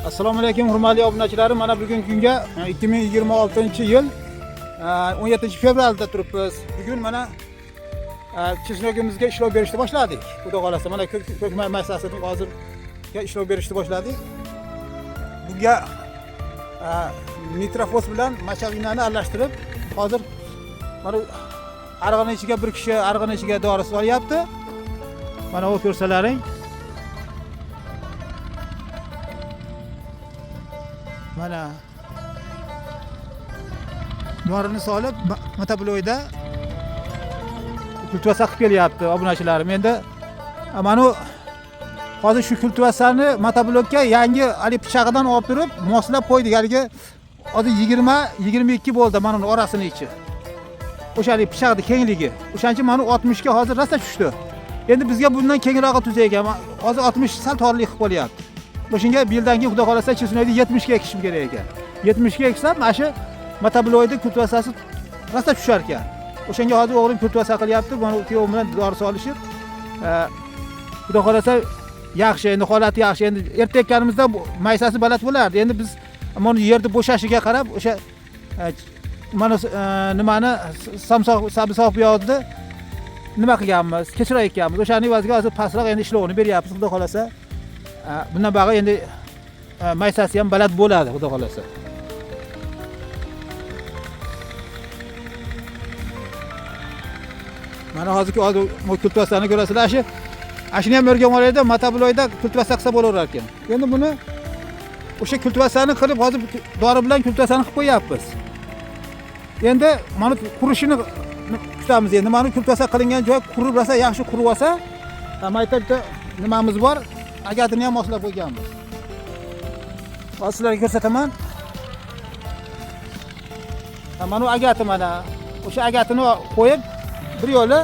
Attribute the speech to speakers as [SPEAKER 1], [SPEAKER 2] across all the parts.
[SPEAKER 1] Assalomu alaykum hurmatli obunachilarim. Mana bugungi kunga 2026-yil 17 fevralda turibmiz. Bugun mana chesnogimizga ishlov berishni boshladik. Xudo xolasa mana ko'k maysasini hozir ishlov berishni boshladik. Bunga nitrofos bilan machavinani aralashtirib, hozir mana arg'ini ichiga bir kishi arg'ini ichiga dori solyapti. Mana u ko'rsalaring. Mana dorini solib motabloyda kultuvasa qilib kelyapti obunachilarim. Endi mana u hozir shu kultuvasani motoblokka yangi haligi pichog'idan olib turib moslab qo'ydik. Haligi hozir 20 22 bo'ldi mana uni orasini ichi. O'sha haligi pichoqni kengligi. O'shaning uchun mana 60 ga hozir rosa tushdi. Endi bizga bundan kengrog'i tuzak ekan. Hozir 60 sal torlik qilib qolyapti. O'shanga bu yildan keyin xudo xolasa chesnoyni 70 ga ekishim kerak ekan. 70 ga eksam mana shu motabloidni kultuvasasi rosa tushar ekan. O'shanga hozir o'g'lim kultuvasa qilyapti. Mana kuyovim bilan dori solishib, xudo xolasa yaxshi, endi holati yaxshi. Endi erta ekkanimizda maysasi baland bo'lardi. Endi biz mana yerni bo'shashiga qarab o'sha mana nimani samsoq sabzi piyozni nima qilganmiz, kechroq ekkanmiz. O'shaning evaziga hozir pastroq endi ishlovini beryapmiz, xudo xolasa. Bundan bog'i endi maysasi ham baland bo'ladi, xudo xolasa. Mana hozirgi hozir kultvasani ko'rasizlar, shu shuni ham o'rganib olayda, motabloyda kultvasa qilsa bo'laverar ekan. Endi buni o'sha kultvasani qilib hozir dori bilan kultvasani qilib qo'yapmiz. Endi mana qurishini kutamiz. Endi mana kultvasa qilingan joy qurib rosa yaxshi qurib olsa, mayda bitta nimamiz bor, agatini ham moslab qo'yganmiz. Hozir sizlarga ko'rsataman. Mana bu agati mana. O'sha agatini qo'yib bir yo'li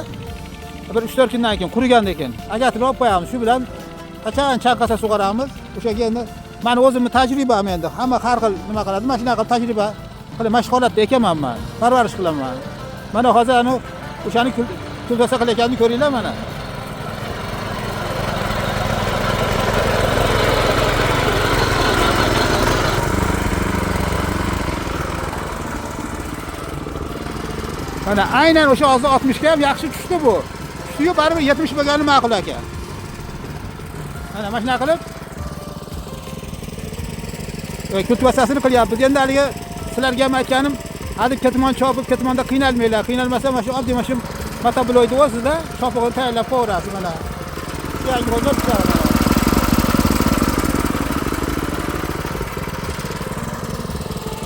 [SPEAKER 1] bir 3-4 kundan keyin qurigandan keyin agatini olib qo'yamiz. Shu bilan qachon chanqasa sug'oramiz. O'shaga endi mani o'zimni tajribam endi hamma har xil nima qiladi. Mana shunaqa qilib tajriba qilib mana shu holatda ekaman man. Parvarish qilaman. Mana hozir ana o'shani kulbasa qilayotganini ko'ringlar mana. Mana aynan o'sha hozir 60 ga ham yaxshi tushdi bu. Tushdi-yu baribir 70 bo'lgani ma'qul ekan. Mana mana shunaqa qilib kultvasasini qilyapmiz. Endi haligi sizlarga ham aytganim, hali ketmon chopib, ketmonda qiynalmanglar. Qiynalmasa mana shu oddiy mana shu motabloyni o'zida chopig'ini tayyorlab qo'yaverasiz mana. Yangi qo'yib tushadi.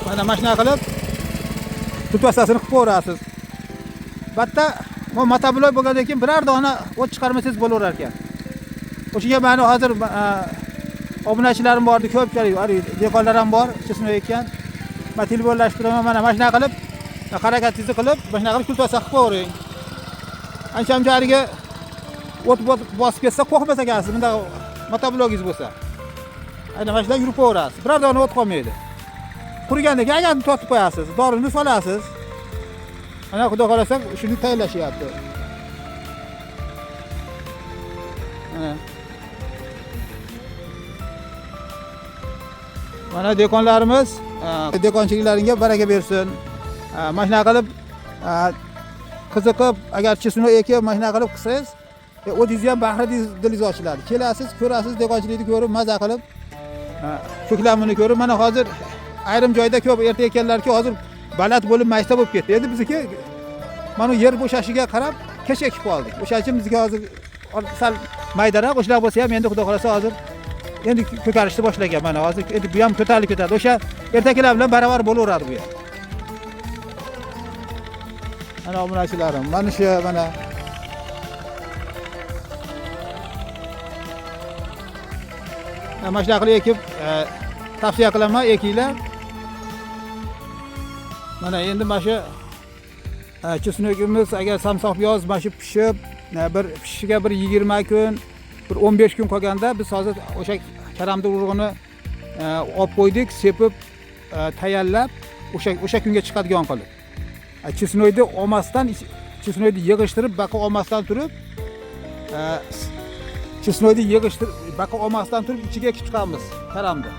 [SPEAKER 1] Mana mana shunaqa qilib kultvasasini qilib qo'yaverasiz. Bitta bu motabloy bo'lgandan keyin biror dona o't chiqarmasangiz bo'laverar ekan. O'shanga mani hozir obunachilarim bordi, ko'pchilik, dehqonlar ham bor, chesnoy ekan. Men telefonlashib turaman, mana mana shunaqa qilib harakatingizni qilib, mana shunaqa qilib kultvasa qilib qo'yavering. Ancha-muncha haligi o't bosib ketsa qo'rqmas ekansiz, bunday motoblogingiz bo'lsa. Aynan mana shunday yurib qo'yaverasiz. Biror dona o't qolmaydi. Qurigandan keyin agarni tortib qo'yasiz, dorini solasiz. Mana xudo xolasa shuni tayyorlashyapti. Mana. Mana dehqonlarimiz, dehqonchiliklaringga baraka bersin. Mana shunaqa qilib qiziqib, agar chesno ekib, mana shunaqa qilib qilsangiz, o'zingizni ham bahri dilingiz ochiladi. Kelasiz, ko'rasiz, dehqonchilikni ko'rib, maza qilib, ko'klamini ko'rib, mana hozir ayrim joyda ko'p erta ekanlarki hozir baland bo'lib maysa bo'lib ketdi. Endi bizniki mana yer bo'shashiga qarab kech ekib qoldik. O'shaning uchun bizga hozir sal maydaroq, o'shalar bo'lsa ham endi xudo xolasa hozir endi ko'karishni boshlagan. Mana hozir endi bu ham ko'tarilib ketadi. O'sha ertagilar bilan baravar bo'laveradi bu ham. Mana obunachilarim, mana shu mana mana shunaqa qilib ekib tavsiya qilaman, ekinglar. Mana endi mana shu chesnogimiz agar samsoq piyoz mana shu pishib, bir pishishiga bir 20 kun, bir 15 kun qolganda biz hozir o'sha karamni urug'ini olib qo'ydik, sepib, tayyorlab, o'sha kunga chiqadigan qilib. Chesnoyni olmasdan, chesnoyni yig'ishtirib, baqa olmasdan turib, chesnoyni yig'ishtirib, baqa olmasdan turib ichiga ekib chiqamiz karamni.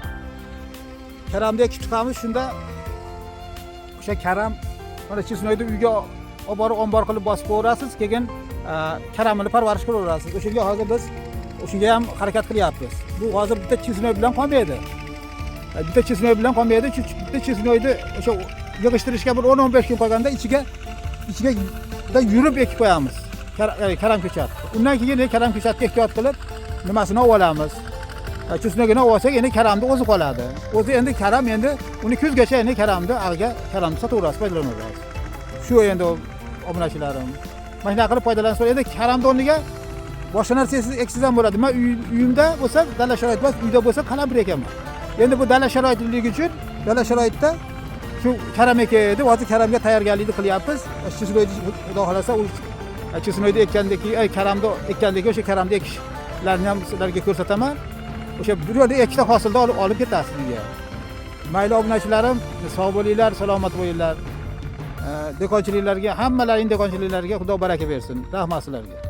[SPEAKER 1] Karamni ekib chiqamiz, shunda o'sha karam mana чеснок ni uyga olib borib ombor qilib bosib qo'yaverasiz, keyin karamini parvarish qilaverasiz. O'shanga hozir biz o'shanga ham harakat qilyapmiz. Bu hozir bitta чеснок bilan qolmaydi. Bitta чеснок bilan qolmaydi. Shu bitta чеснок ni o'sha yig'ishtirishga bir 10-15 kun qolganda ichiga da yurib ekib qo'yamiz. Karam ko'chat. Undan keyin karam ko'chatga ehtiyot qilib nimasini olib olamiz. Чеснок ini olib olsak, endi karamni o'zi qoladi. O'zi endi karam, endi uni kuzgacha endi karamni ag'ga karamni sotaverasiz, foydalanaverasiz. Shu endi obunachilarim. Mana shunaqa qilib foydalansa, endi karamni o'rniga boshqa narsa eksangiz ham bo'ladi. Men uyimda bo'lsa, dala sharoit emas, uyda bo'lsa qalampir ekaman. Endi bu dala sharoitligi uchun dala sharoitda shu karam ekay deb hozir karamga tayyorgarlikni qilyapmiz. Чеснок ni xudo xohlasa u чеснок ni ekkandan keyin, karamni ekkandan keyin o'sha karamni ekishlarni ham sizlarga ko'rsataman. O'sha bir yo'lda ikkita hosilni olib ketasiz uyga. Mayli obunachilarim, sog' bo'linglar, salomat bo'linglar. Dehqonchiliklarga, hammalaring dehqonchiliklarga Xudo baraka bersin. Rahmat sizlarga.